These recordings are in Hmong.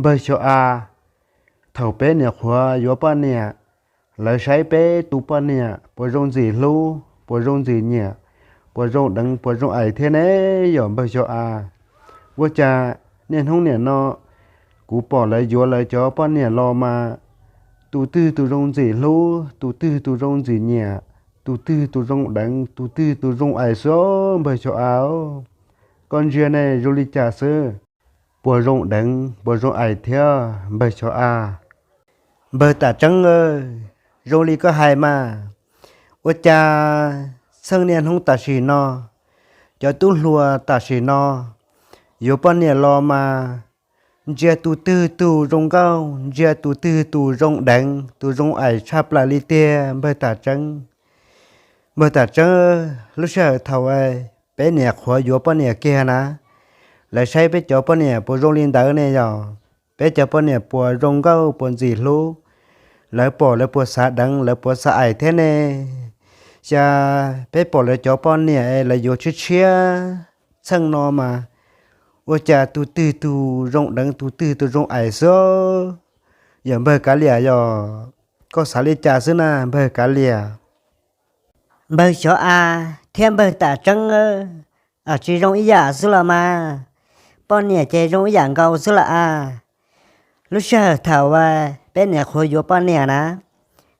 Npawg Xyov A, thaum peb niam qhuav yuav poj niam, lawv saib peb tus poj niam puas zoo ntxim hlub, puas zoo ntxim nyiam, puas zoo deev, puas zoo aim thiab ne yom npawg Xyov A. Ua cas niaj hnub niam no kuv pom lawv yuav lawv cov poj niam los mas tus twg tus zoo ntxim hlub, tus twg tus zoo ntxim nyiam, tus twg tus zoo deev, tus twg tus zoo aim xwb npawg Xyov A. Koj ntsia ne zoo li cas xwb? Puas zoo deev puas zoo aim thiab npawg Xyov A? Npawg Tam Tseeb, zoo li koj hais mas, ua cas txheej niaj hnub tam sim no, cov tub hluas tam sim no yuav poj niam los mas ntsia tus twg tus zoo nkauj, ntsia tus twg tus zoo deev, tus zoo aim tshaj plaws li tiag npawg Tam Tseeb. Npawg Tam Tseeb, lub sij hawm thaum peb niam qhuav yuav poj niam kiag na, lawv saib peb cov poj niam puas zoo li ntawd ne yog? Peb cov poj niam puas zoo nkauj puas ntxim hlub, lawv pom lawv puas xav deev lawv puas xav aim thiab ne? Xyov peb pom lawv cov poj niam lawv yuav tshiab tshiab txheej no mas ua cas tus twg tus zoo deev tus twg tus zoo aim xwb yom npawg Kav Liam yog? Koj xav li cas xwb na npawg Kav Liam? Npawg Xyov A thiab npawg Tam Tseeb, tsis zoo ib yam xwb los mas, poj niam ces zoo ib yam nkaus xwb los a. Lub sij hawm thaum peb niam qhuav yuav poj niam na,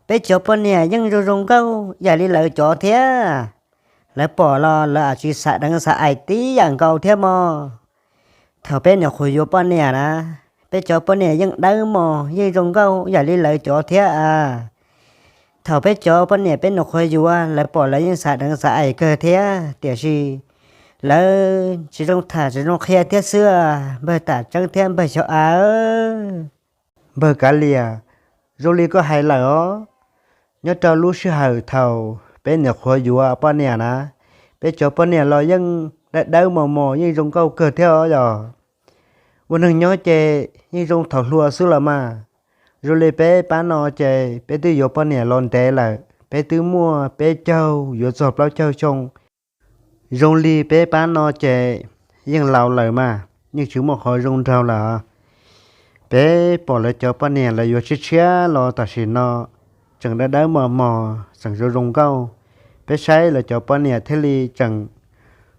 peb cov poj niam yeej zoo zoo nkauj yam li lawv cov thiab. Lawv pom los lawv tsis xav deev xav aim tib yam nkaus thiab mog. Thaum peb niam qhuav yuav poj niam na, peb cov poj niam yeej dawb mos yeej zoo nkauj yam li lawv cov thiab a. Thaum peb cov poj niam peb niam qhuav yuav lawv pom lawv yeej xav deev xav aim kawg thiab, tiam sis lawv tsis zoo tham tsis zoo qhia thiab xwb npawg Tam Tseeb thiab npawg Xyov A. Npawg Kav Liam, zoo li koj hais lawm os, nyob rau lub sij hawm thaum peb niam qhuav yuav poj niam na, peb cov poj niam los yeej dawb dawb mos mos yeej zoo nkauj kawg thiab os yog? Ua neeg nyob ces yeej zoo thaum hluas xwb los mas. Zoo li peb pab no ces peb twb yuav poj niam los ntev lawm, peb twb muaj peb caug yuav txog plaub caug xyoo. Zoo li peb pab no ces yeej laus lawm mas, yeej tsis muaj qhov zoo nraug lawm. Peb pom lawv cov poj niam lawv yuav tshiab tshiab los tam sim no tseem dawb dawb mos mos tseem zoo zoo nkauj. Peb saib lawv cov poj niam thiaj li tseem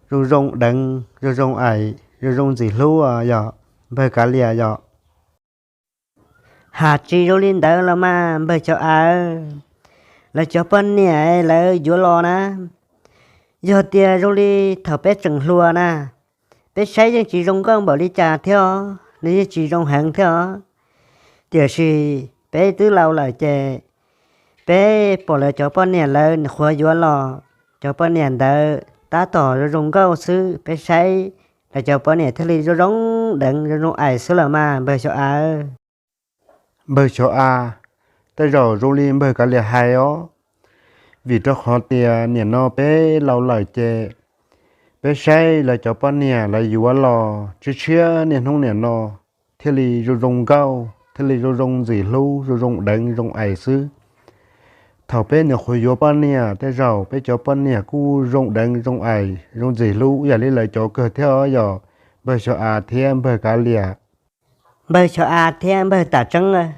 zoo zoo deev zoo zoo aim zoo zoo ntxim hlub yog npawg Kav Liam yog? Has tsis zoo li ntawd los mas npawg Xyov A, lawv cov poj niam lawv yuav los na, yog tias zoo li thaum peb tseem hluas na, peb saib yeej tsis zoo nkauj npaum li cas thiab os, nws yeej tsis zoo heev thiab os. Tiam sis peb twb laus lawm ces peb pom lawv cov poj niam lawv niam qhuav yuav los, cov poj niam ntawd tab tom zoo zoo nkauj xwb, peb saib lawv cov poj niam thiaj li zoo zoo deev zoo zoo aim xwb los mas npawg Xyov A. Npawg Xyov A, tej zaum zoo li npawg Kav Liam hais os, vim rau qhov tias nim no peb laus lawm ces peb saib lawv cov poj niam lawv yuav los tshiab tshiab niaj hnub nim no thiaj li zoo zoo nkauj thiaj li zoo zoo ntxim hlub zoo zoo deev zoo aim xwb. Thaum peb niam qhuav yuav poj niam tej zaum peb cov poj niam kuj zoo deev zoo aim zoo ntxim hlub yam li lawv cov kawg thiab os yog npawg Xyov A thiab npawg Kav Liam? Npawg Xyov A thiab npawg Tam Tseeb,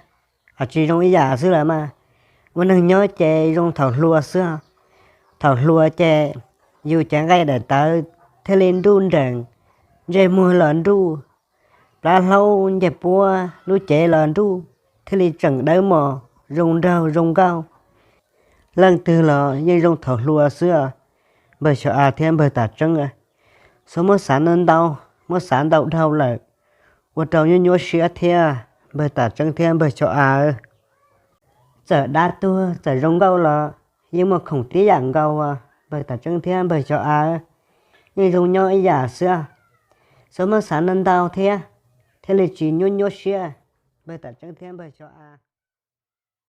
tsis zoo ib yam xwb lawm mas. Ua neeg nyob ces zoo thaum hluas xwb. Thaum hluas ces yus cev nqaij daim tawv thiaj li nruj nreem, ntsej muag los nruj, plab hlaub ncej puab lub cev los nruj, thiaj li tseem dawb mos zoo nraug zoo nkauj. Leej twg los yeej zoo thaum hluas xwb. Npawg Xyov A thiab npawg Tam Tseeb, txhob muab xav ntau ntau, muab xav ntau dhau lawm ua rau nyuaj nyuaj siab thiab npawg Tam Tseeb thiab npawg Xyov A. Txawm dab tuag txawm zoo nkauj los yeej muaj khoom tib yam nkaus, npawg Tam Tseeb thiab npawg Xyov A, yeej zoo nyob ib yam xwb. Txhob muab xav ntau ntau thiab, thiaj li tsis nyuaj nyuaj siab, npawg Tam Tseeb thiab npawg Xyov A.